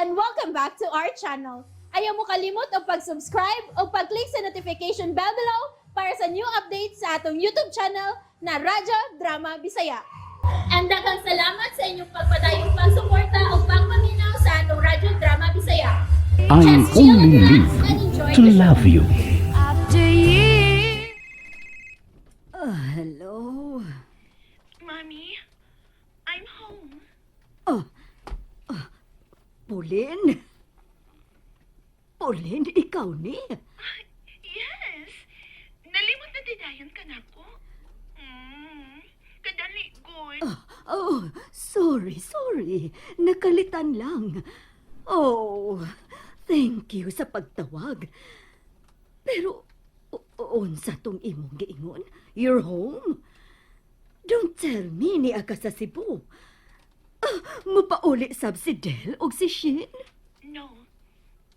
And welcome back to our channel. Ayaw mo kalimot og pag-subscribe o pag-click sa notification bell below para sa new updates sa atong YouTube channel na Radyo Drama Bisaya. And daghang salamat sa inyong pagpadayong pagsuporta o pagpaminaw sa atong Radyo Drama Bisaya. I Just chill and only relax live and enjoy to the show. love you. After years. Oh, hello. Mommy, I'm home. Pauline? Pauline, ikaw ni? Yes. Nalimot na didayon ka na ko. Kadali, good. Oh, sorry, sorry. Nakalitan lang. Oh, thank you sa pagtawag. Pero, unsa tong imong giingon? You're home? Don't tell me ni ka sa Cebu. Ah, mapauli sab si Del og si Shin? No.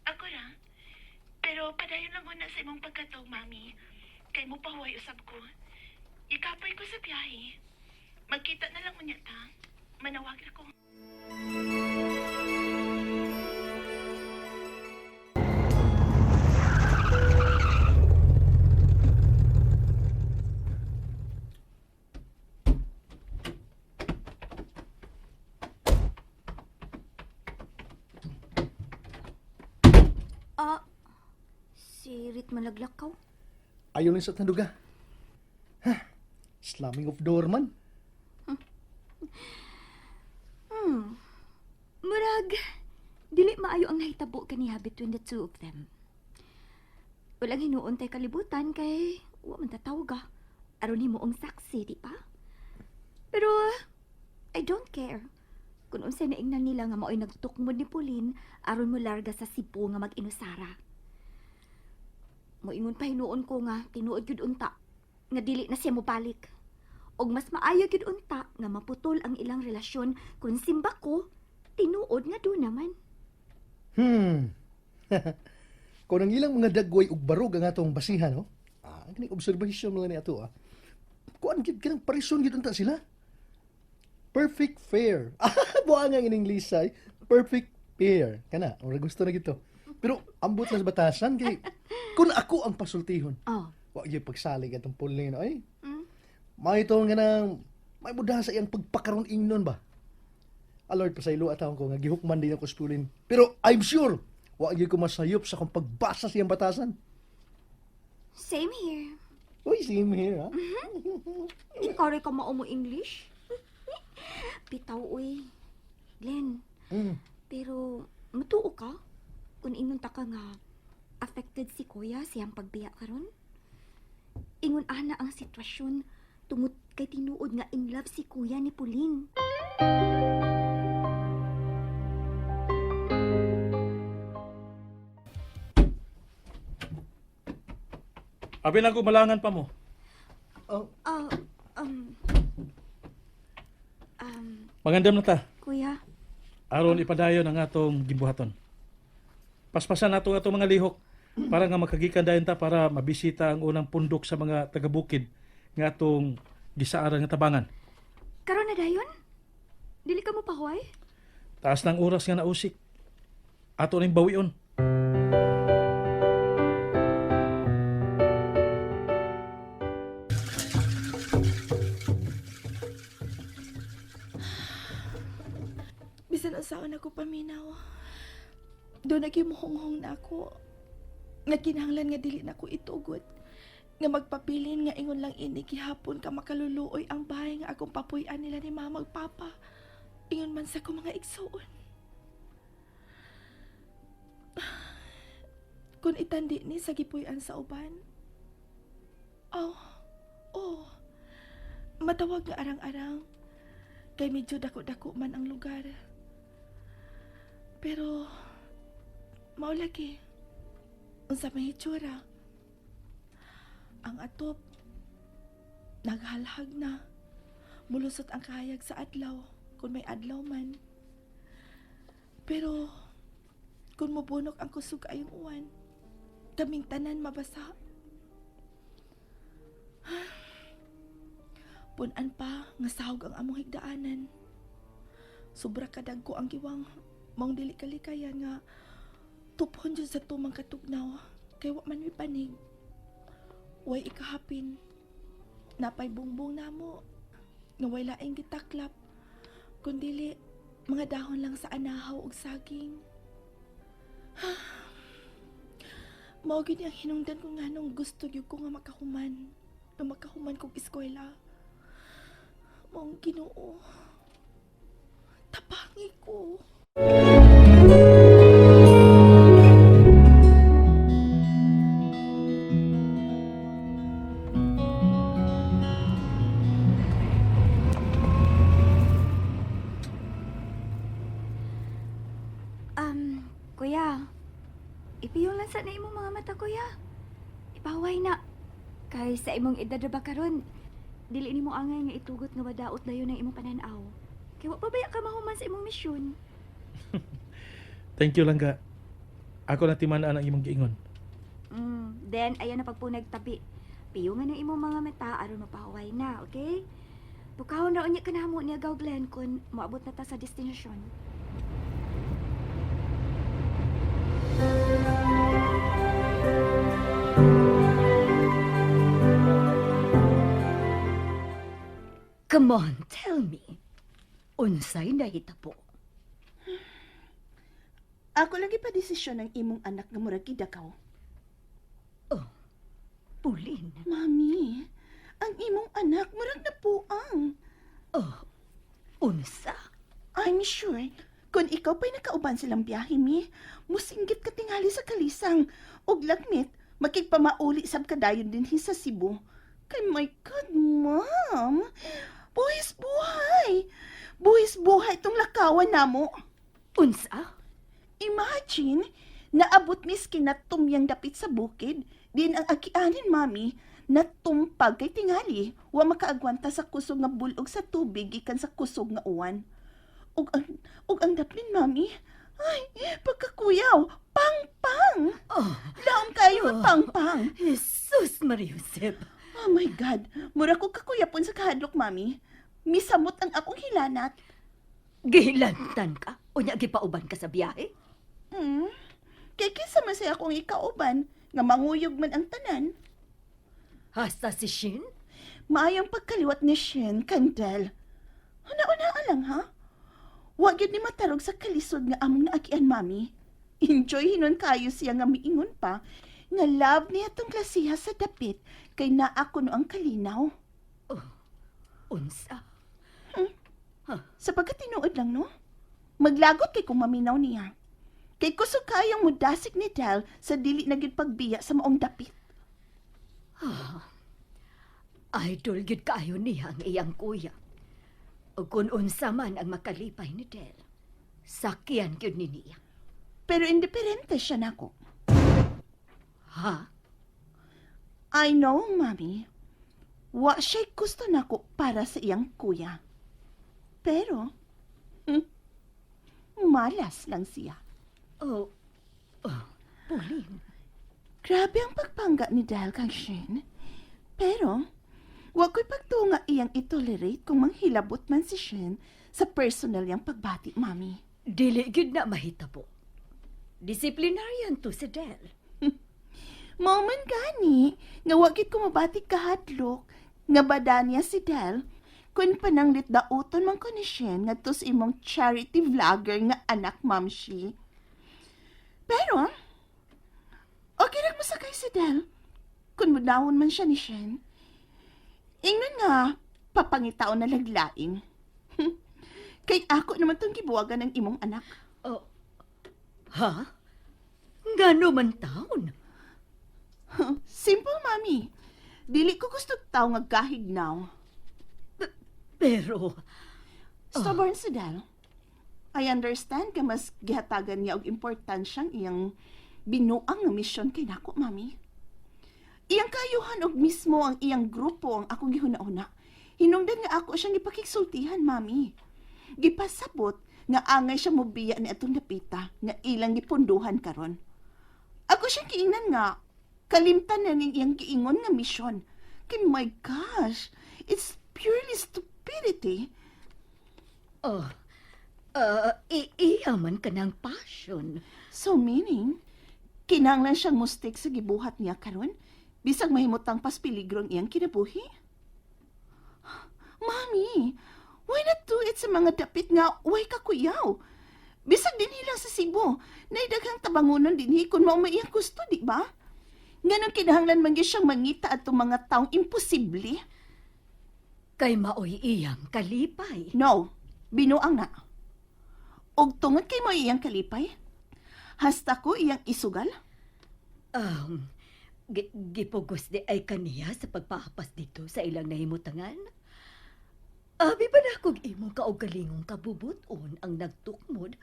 Ako ra. Pero padayon lang na sa imong pagkatog, Mami. Kay mo pahuway usab ko. Ikapoy ko sa biyahe. Magkita na lang unya ta. Manawag ra ko. Ah, sirit malaglakaw. Ayaw lang sa tanduga. Ha? Slamming of door man. Murag, dili maayo ang nahitabo kaniha between the two of them. Walang hinuon tay kalibutan kay wa man tatawga. Aron nimo ang saksi, di ba? Pero I don't care. Kung unsay naingnan nila nga mao'y nagtukmod ni Pauline aron mo larga sa Cebu nga mag-inusara. Moingon pa hinuon ko nga tinuod gyud unta nga dili na siya mobalik. Og mas maayo gyud unta nga maputol ang ilang relasyon kung simba ko tinuod nga do naman. Kung ang ilang mga dagway ug barog ang atong basihan, no? Ah, kani observation mo lang ni ato, ah. Kuan gid kanang parison gid unta sila. Perfect fair. Ah, buang ang ining Lisa, eh. Perfect pair. Kana, ora gusto na gito. Pero ambot lang sa batasan kay kung ako ang pasultihon. Oh. Wa gyud pagsalig atong pulin, ay. May ito nga nang may muda sa iyang pagpakaroon ingnon ba. Alert pa sa ilo at ko nga gihukman din ako sa pulin. Pero I'm sure wa gyud ko masayop sa akong pagbasa sa iyang batasan. Same here. Uy, same here, ha? Ikaw rin ka mao mo English. Bitaw, uy. Glenn, pero matuo ka? Kung ingon ta ka nga affected si kuya siyang pagbiya karon? Ingon ana ang sitwasyon tungod kay tinuod nga in love si kuya ni Pauline. Abi lang kumalangan pa mo. Oh, Ah, um, um, Magandam na ta. kuya, Aron ipadayon ang atong gimbuhaton. Paspasan nato ang atong mga lihok para nga makagikan dayon ta para mabisita ang unang pundok sa mga taga-bukid nga atong gisaaran nga tabangan. karon na dayon? Dili ka mo pahuay? Taas ng oras nga nausik. Ato ning bawion. Bisan unsaon ako paminaw. Do nagimuhonghong na ako. Nga kinahanglan nga dili na ko itugot. Nga magpapilin nga ingon lang ini gihapon ka makaluluoy ang bahay nga akong papuy-an nila ni mama ug papa. Ingon man sa ko mga igsuon. Kung itandi ni sa gipuy-an sa uban. Oh, oh. Matawag nga arang-arang. Kay medyo dako-dako man ang lugar. Pero mao lagi unsa may hitsura. Ang atop naghalhag na. Mulusot ang kahayag sa adlaw kung may adlaw man. Pero kung mubunok ang kusog ayong uwan, kaming tanan mabasa. Punan pa nga sahog ang among higdaanan. Sobra kadagko ang giwang. Maong dili kalikayan nga tupon jud sa tumang katugnaw kay wa man mi panig. Way ikahapin. Napay bungbong namo nga way laing gitaklap kundili mga dahon lang sa anahaw ug saging. Mao gyud ni ang hinungdan ko nganong gusto gyud ko nga makahuman. Nga makahuman kog eskwela. Maong Ginoo. Tabangi ko. Kuya, ipiyong lang sa na imong mga mata, kuya. Ipaway na. Kay sa imong edad ra ba karon, dili nimo angay nga itugot nga madaot dayon ang imong pananaw. Kay wa pa baya ka mahuman sa imong misyon. Thank you langga. Ako na timan-an ang imong giingon. Then ayan na pagpunag tabi. Piyungan ang imong mga mata aron mapahaway na, okay? Pukahon ra unya kanamo niya Gaw Glenn kun moabot na ta sa destinasyon. Come on, tell me. Unsay nahitabo? Ako lagi pa desisyon ng imong anak nga murag gidakaw. Oh, Pauline. Mami, ang imong anak murag napuang. Oh, unsa? I'm sure kung ikaw pa'y nakauban silang biyahe mi, musinggit ka tingali sa kalisang. Ug lagmit, makigpamauli sab kadayon dinhi sa Cebu. Kay my God, ma'am. Buhis buhay. Buhis buhay tong lakawan namo. Unsa? Imagine, naabot miskin na tumyang dapit sa bukid, din ang akianin, mami, natumpag kay tingali, wa makaagwanta sa kusog nga bulog sa tubig gikan sa kusog nga uwan. Ug ang daplin, mami, ay, pagkakuyaw, pang-pang! Oh, Laom kayo, pang-pang! Jesus Maria Josep. Oh my God, mura ko kakuyapon sa kahadlok, mami. Misamot ang akong hilanat. Gihilantan ka? Unya gipauban ka sa biyahe? Hmm. Kay kinsa man say akong ikauban, nga manguyog man ang tanan. Hasta si Shin? Maayong pagkaliwat ni Shin, Kandel. Una-una lang, ha? Wa gyud ni matarog sa kalisod nga among naakian, mami. Enjoy hinon kayo siya nga miingon pa nga love niya tong klasiha sa dapit kay naa kuno ang kalinaw. Unsa? Sa pagkatinuod lang, no? Maglagot kay kung maminaw niya. Kay kusog kayong mudasik ni Del sa dili na gyud pagbiya sa maong dapit. Idol gyud kaayo niya ang iyang kuya. Ug kun unsa man ang makalipay ni Del, sakyan gyud ni niya. Pero indiferente siya nako. Ha? I know, mami. Wa siya'y gusto nako para sa iyang kuya. Pero, malas lang siya. Oh, oh, Pauline. Grabe ang pagpangga ni Dahil kang Shin. Pero, wa ko'y pagtunga iyang itolerate kung manghilabot man si Shin sa personal niyang pagbati, mami. Dili gyud na mahitabo. Disciplinarian to si Del. Mao man gani, nga wa gid ko mabati kahadlok, nga bada niya si Del, kun pananglit dauton man ko ni Shen ngadto sa imong charity vlogger nga anak, Mamshi. Pero, okay lang mo sakay si Del, kun mudawon man siya ni Shen. Ingnan nga, papangitaon na laglaing. Kay ako naman tong gibuwagan ng imong anak. Oh, ha? Ngano man taon? Simple, mami. Dili ko gusto tao nga gahignaw. Pero, Stubborn si Del. I understand ka mas gihatagan niya og importansyang iyang binuang nga misyon kay nako, mami. Iyang kayuhan og mismo ang iyang grupo ang akong gihuna-huna. Hinungdan nga ako siyang gipakigsultihan, mami. Gipasabot nga angay siya mobiya ni atong napita nga ilang gipunduhan karon. Ako siyang kiingnan nga kalimtan na ning iyang giingon nga misyon. Kay my gosh, it's purely stupidity. Oh, Iya man kanang passion. So meaning, kinahanglan siyang mustik sa gibuhat niya karon bisag mahimutang pas peligro ang iyang kinabuhi? Mami, why not do it sa mga dapit nga way kakuyaw? Bisag dinhi lang sa Cebu, naidaghang tabangunon dinhi kung mao may iyang gusto, di ba? Nganong kinahanglan man gyud siyang mangita atong mga taong imposible? Kay maoy iyang kalipay. No, binuang na. Og tungod kay mo iyang kalipay, hasta ko iyang isugal. Gipugos di ay kaniya sa pagpahapas dito sa ilang nahimutangan. Abi ba na kog imong kaugalingong kabubuton ang nagtukmod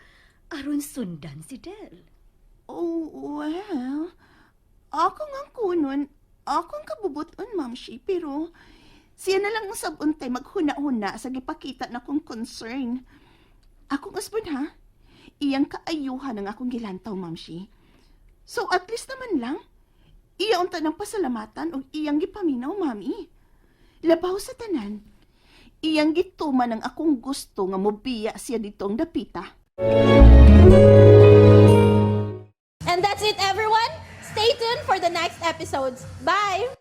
aron sundan si Del? Oh, well, ako nga kunon, akong kabubuton, Ma'am Shi, pero siya na lang usab untay maghuna-huna sa gipakita na kong concern. Akong usbon ha, iyang kaayuhan ang akong gilantaw, Ma'am Shi. So at least naman lang, iya unta ng pasalamatan og iyang gipaminaw, Mami. Labaw sa tanan, iyang gituman ang akong gusto nga mobiya siya ditong dapita. And that's it, everyone. Stay tuned for the next episodes. Bye!